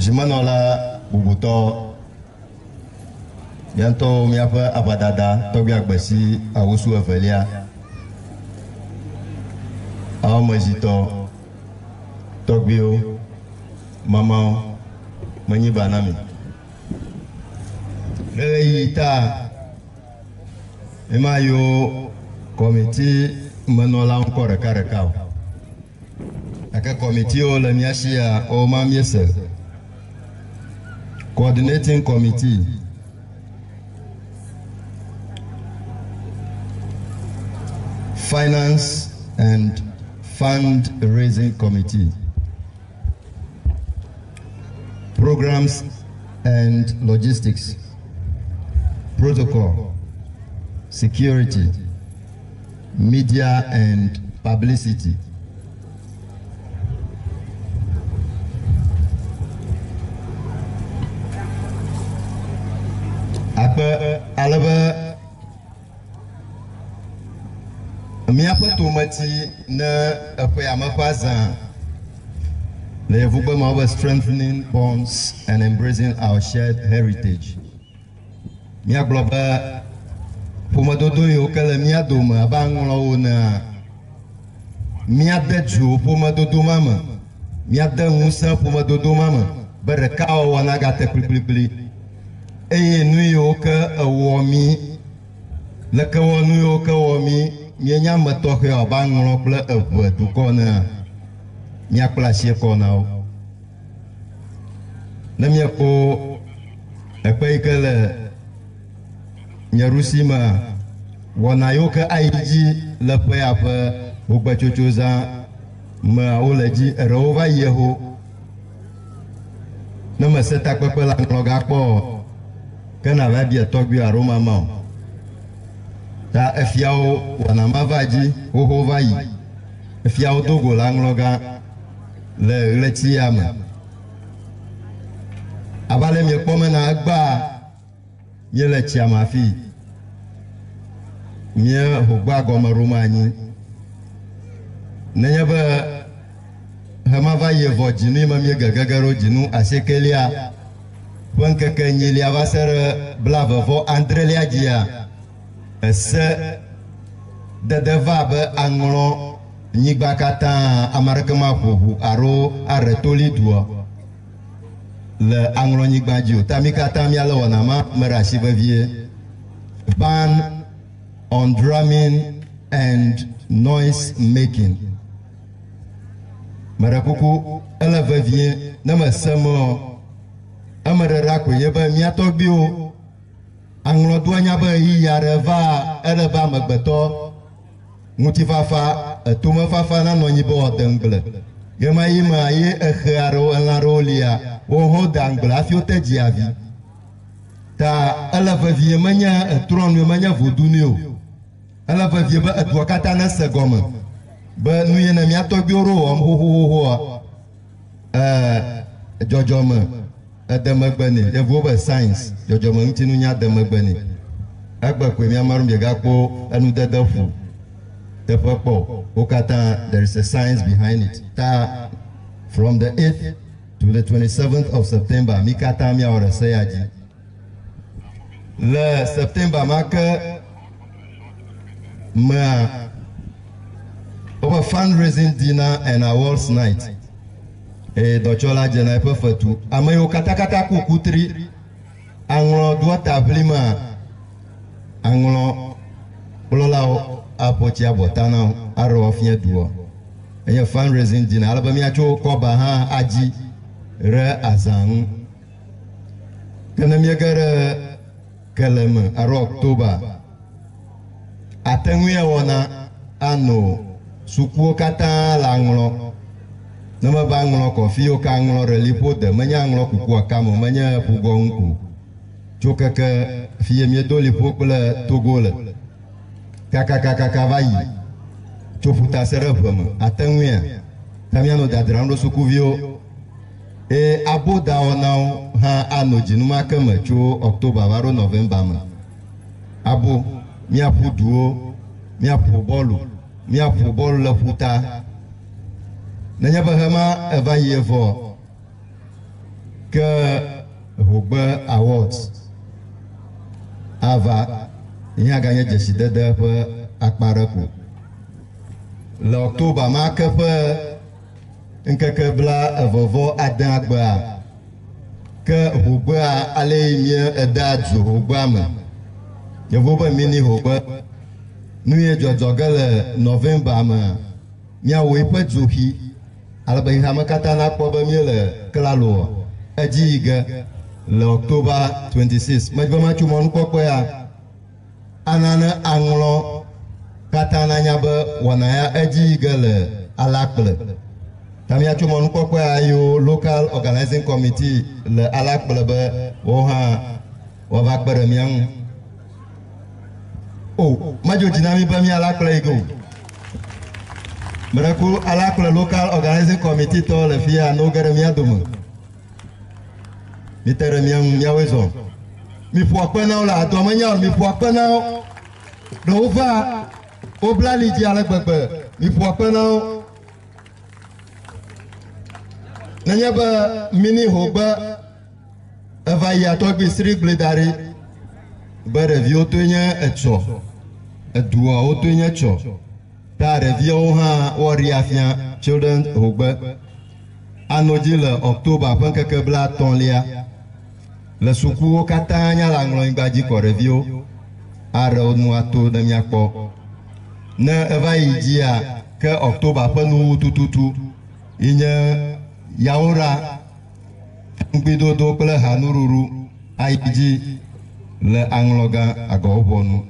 Zimenɔla bubutɔ, mía ŋutɔwo míaƒe aʋadada tɔgbi agbesi awusu evelia, awɔmezitɔ, tɔgbiwo, mamawo, menyi ba na mi. Le ɣeyiɣi ta, mímayo kɔmiti menɔlawo ŋkɔ ɖekaɖeka o. Gake kɔmitiwo le mía si ya woma míese. Coordinating Committee. Finance and Fund Raising Committee. Programs and Logistics. Protocol. Security. Media and Publicity. Akpe ale be míaƒe tometsi ne eƒe ame ƒe azã le yevugbe me wobe strengthening bonds and embracing our shared heritage. Míagblɔ be ƒomedodo yiwo ke le mía dome abe aŋlɔwo enea, míade dzo ƒomedodo ma me, míade ŋusẽ ƒomedodo ma me be ɖekawɔwɔ nagate kplikplikpli. Eye nu yiwo ke ewɔ mí, leke wɔ nu yiwo ke wɔ mí míenye ame tɔxɛwo abe aŋlɔ kple eŋe dukɔ enea, míakpla asi ekɔ na wo. Ne míekpɔ ekpe yi ke le nye ɖusi mea, wɔna yiwo ke ayi dzi le ƒe ya ƒe ŋugbetsotsozã mea wole dzi, eɖewo va yie ho. Ne mese takpekpe le aŋlɔga kpɔ o, ke nava bia tɔgbuiwò alo mamawò. Ta efiawo wɔna ma va dzi xoxo va yi. Efiawo do go le aŋlɔga le ɣleti ya me. Abe ale miekpɔ mena egbea míele tsia me afii. Mía hogbea gɔme ɖom anyi. Nenye be hema va yi vɔ dzinu yi me míegegege ɖo dzinu asiekelia ƒe ŋkeke enyilia va se ɖe blave vɔ adrelia dzia, ese dede va abe aŋlɔ nyigba katã, ame aɖeke maƒo ʋu alo aɖe toli dua le aŋlɔ nyigba dzi o. Ta mí katã míalé wɔna ma me ɖe asi vevie. Ban on drumming and noise making. Meɖe kuku, ele vevie ne mese meɔ, eme ɖeɖea koe nye be mía tɔgbuiwo aŋlɔ dua nya be ɣeyiɣi aɖe va ele be amegbetɔ Ŋutifafa, etomefafa nanɔ anyi be woade ŋugble. Ɣemaɣi mea ye exe aɖewo, elã aɖewo lia, woawo hã wodea ŋugble hafi wote dzia vi. Ta ele vevie menye etrɔ̃nue, menye vodunue o. Ele vevie be edua katã nese gɔme be nu yi ne mía tɔgbuiwo ɖo wɔm xoxoxoxoa, e, dzɔdzɔme ede megbe nɛ. Yevuwo be science, dzɔdzɔmeŋutinunya de megbe nɛ. Egbe koe mía ame aɖewo miegakpɔ enudede ƒu teƒe kpɔ o. Wo katã, there is a science behind it. Ta from the 8th to the 27th of September, mí katã míawɔ ɖe se ya dzi. Le September ma ke mea, woƒe fundraising dinner and awards night eye dɔtsɔla dzena eƒe fetu. Ame yiwo katakata ku kutri aŋlɔ doa ta ʋlimea, aŋlɔ kplɔlawo aƒo tsi abɔta na wo aɖe wo afia dua. Enye fundraising dinner ale be míatso kɔba hã adzi ɖe azã ŋu. Ke ne míege ɖe kele me alo October, ate ŋui awɔ na ano sukuwo katã le aŋlɔ. Ne meva aŋlɔ kɔfi wo ke aŋlɔ ɖe liƒo de, menye aŋlɔ kukua kame o, menye ƒugɔ ŋu ko. Tso keke fiye míedo liƒo kple Togo le kakakakaka va yi tso ƒuta se ɖe ʋe me, ate ŋuia? Ta míanɔ dadram ɖo sukuviwo. Eye abodawɔnawo hã anɔ dzinu ma ke me tso October va ɖo November me. Abo, míaƒu duwo, míaƒo bɔlu, míaƒo bɔlu le ƒuta. Nenye be hema eva yi evɔ, Ke Hogbe Awards ava yi hã ganye dzesidede ƒe akpa aɖe ko. Le October ma ke ƒe ŋkeke bla eve vɔ adea gbea, ke Hogbea ale yi mía edea du Hogbea me. Yevuwo be mini Hogbe. Nu ye dzɔdzɔ ge le November me, míawɔ eƒe dzoxi ale be xexeame katã nakpɔ be míele klalo edzi yi ge le October 26. Medzi be matso mɔnukpɔkpɔ ya ana ne aŋlɔ katã nanya be wɔna ya edzi yi ge le Alakple. Ta míatso mɔnukpɔkpɔ ya yiwo local organizing committee le Alakple be woawo hã woava kpe ɖe mía ŋu. O, medzo dzi na mi be mía Alakple yi ge o. Meɖe Alakple local organizing committee tɔwo le fia ne woge ɖe mía dome. Mite ɖe mía ŋu, míawoe zɔ. Miƒo akpe na wo le adɔ menya o, miƒo akpe na wo. Ɖewo va, wobla ali dzi ale gbegbe, miƒo akpe na wo. Nenye be mini Hogbe eva yi atɔgbi sri gblẽ da ɖi be ɖeviwo toe nye etsɔ, eduawo toe nye tsɔ. Ta ɖeviawo hã woaɖi afia Children Hogbe. Anɔ dzi le October ƒe ŋkeke bla etɔ̃lia. Le sukuwo katã nya le aŋlɔnyigba dzi kɔ ɖeviwo aɖewo nu ato ne míakpɔ. Ne eva yi dzia, ke October ƒe nuwu tututu yi nye Yawura ŋugbidodo kple hanuɖuɖu ayi dzi le aŋlɔgã agɔwoʋɔnu.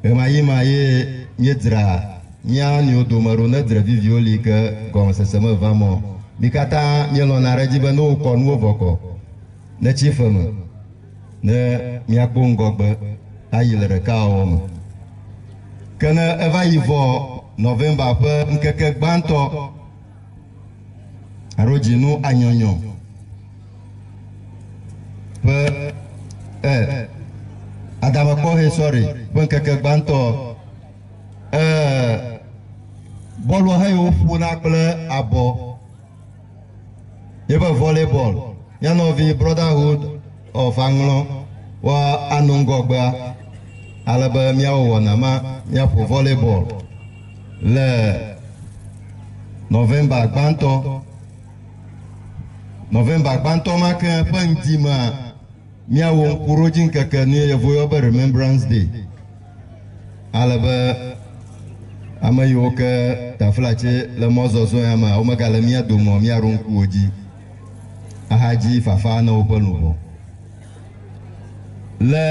Ɣemaɣi ma ye míedzra mía nɔewo dome ɖo ne dzre viviwo li ke gɔmesese meva mɔ. Mi katã míelɔ̃na ɖe edzi be ne wokɔ nuwo vɔ kɔ, ne tsi fe me, ne míakpɔ ŋgɔgbe ayi le ɖekawɔwɔ me. Ke ne eva yi vɔ November ƒe ŋkeke gbãtɔ alo dzinu anyɔnyɔ ƒe adamekpɔhe sɔri ƒe ŋkeke gbãtɔ bɔlua he yiwo ƒona kple abɔ yebe volleyball mía nɔvi Brotherhood of Aŋlɔ wa anɔ ŋgɔgbea ale be míawɔ wɔna ma míaƒo volleyball le November gbãtɔ. November gbãtɔ ma ke ƒe ŋdi mea míawɔ ŋkuɖodzi ŋkeke nu yevu yɔ be Remembrance Day. Ale be ame yiwo ke taflatse le mɔzɔzɔ ya me womegale mía dome o, míaɖo ŋku wo dzi ahadzi fafa na woƒe luʋɔ. Le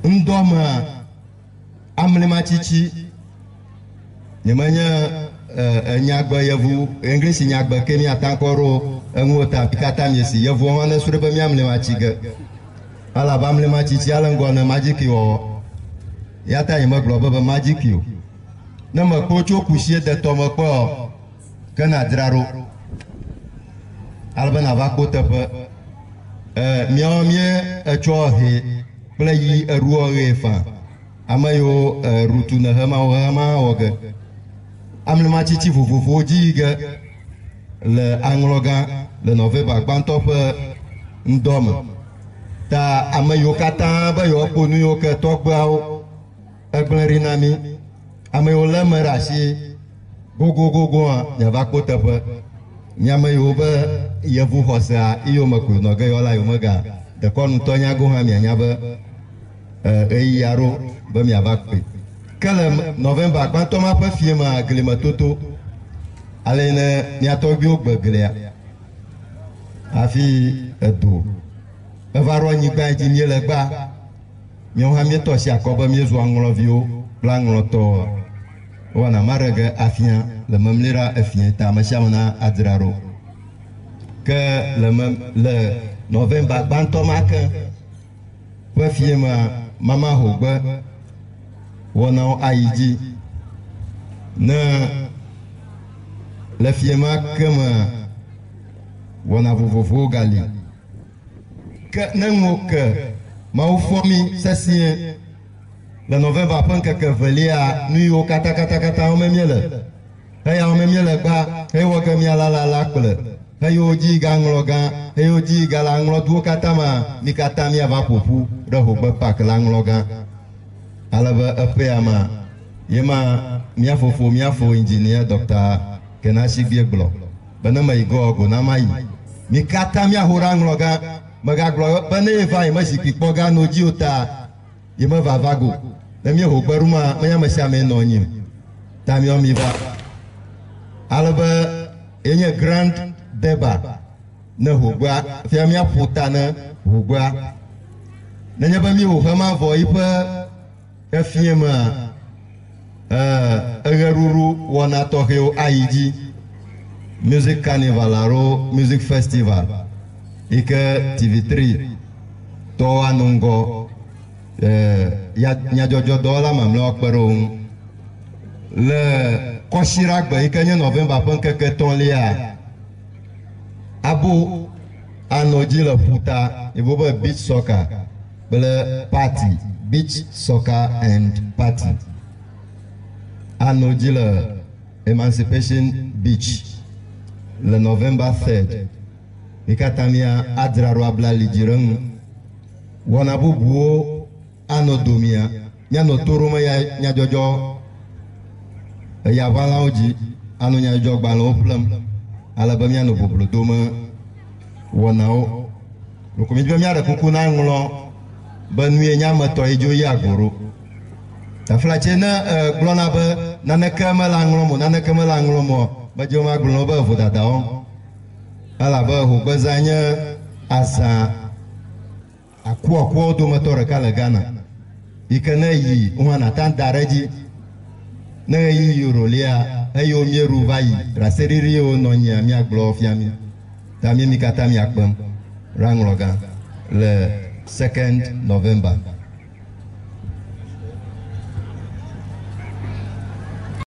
ŋdɔ mea, amlimatsitsi nyemenye enyagbe yevu English nyagbe ke míata kɔ ɖo eŋuwo ta katã miesi yevuwo hã nesrɔ̃e be míamlimatsi ge. Elabe amlimatsitsi ale ŋgɔ ne madziki wɔwɔ. Ya ta nyemegblɔ be madziki o. Ne mekpɔ tso kusie de tɔ me kpɔ ke nadzra ɖo. Ale be nava kpɔ teƒe. Míawo mía etsɔ he kple yi eɖuɔ ɣe fã. Ame yiwo ɖutu ne hema wo hema wɔ ge. Amlimatsitsi vovovowo dzi yi ge le aŋlɔgã le November gbãtɔ ƒe ŋdɔ me. Ta ame yiwo katã be yewoakpɔ nu yiwo ke tɔgbeawo egblẽ ɖi na mí. Ame yiwo lé eme ɖe asi gogogogoa miava kpɔ teƒe. Míame yiwo be yevu xɔsea eyome ko nɔ ge yewoa la yewo mega dekɔnutɔ nyago hã mianya be ɣeyiɣi aɖo be miava kpɔe. Ke le November gbãtɔ ma ƒe fie mea glimetoto ale ne mía tɔgbuiwo gbe glia hafi edo eva ɖo anyigba dzi míele gba. Míawo hã míetɔ asi akɔ be míezu aŋlɔviwo kple aŋlɔtɔwo. Wɔna ma ɖe ge afia le memli ɖa efie ta ame sia ame na adzra ɖo. Ke le me le November gbãtɔ ma ke ƒe fie mea mama Hogbe wɔnawo ayi dzi. Ne le fie ma ke mea wɔna vovovowo gali. Ke ne ŋu ke Mawu fɔ mí sesĩe le November ƒe ŋkeke evelia nu yiwo katã katã katã wome míele. Heya me míele gba hewɔ ge míalala la kple heyiwo dzi gaŋlɔ gã heyiwo dzi gale aŋlɔ duwo katã ma mi katã míava ƒo ƒu ɖe Hogbe Park la ŋlɔ gã. Ale be eƒea ma ye ma mía fofo míafo engineer Dr. Kenashi gblɔ be ne meyi gɔ go na ma yi. Mi katã míaho ɖe aŋlɔ gã. Megagblɔ be ne eva yi me zikpui kpɔ gã no dzi o ta ye meva va go. Ne míeho gbe ɖu ma menye ame sia ame nɔ anyi o. Ta míawo mi va. Ale be yenye grand durbar ne Hogbea fia míaƒo ta ne Hogbea. Nenye be míewɔ xema vɔ yiƒe efie mea eɣeɖuɖu wɔna tɔxɛwo ayi dzi. Music carnival alo music festival yi ke TV3 tɔwo anɔ ŋgɔ nyadzɔdzɔdɔwɔla mamlɛawo kpe ɖe wo ŋu. Le kɔsiɖagbe yi ke nye November ƒe ŋkeke etɔ̃lia, abo anɔ dzi le ƒuta yevo be beach soccer kple party, beach soccer and party anɔ dzi le Emancipation Beach le November 3rd. Mi katã mía adzra ɖo abla li dzi ɖe ŋu. Wɔna bubuwo anɔ domia míanɔ to ɖom eya nyadzɔdzɔ eyaʋãlawo dzi anɔ nyadzɔdzɔgbalẽwo ƒlem ale be míanɔ boblo dome wɔnawo. Ɖeko mi be míaɖe kuku na ŋlɔ be nu ye nye ame tɔ yi dzo yi ago ɖo. Taflatse ne gblɔna be naneke mele aŋlɔm o, naneke mele aŋlɔm o, medze ma gblɔ be vodada wɔm. Elabe Hogbeza nye azã akuakuawo dometɔ ɖeka le Ghana. Yi ke ne yi wohã nata da ɖe edzi. Ne ɣeyiɣi ɖolia eye wo míeɖu va yi ɖaseɖiɖiwo nɔ anyia míagblɔ fia mi. Ta mi mi katã miakpem ɖe aŋlɔ gã le 2nd November.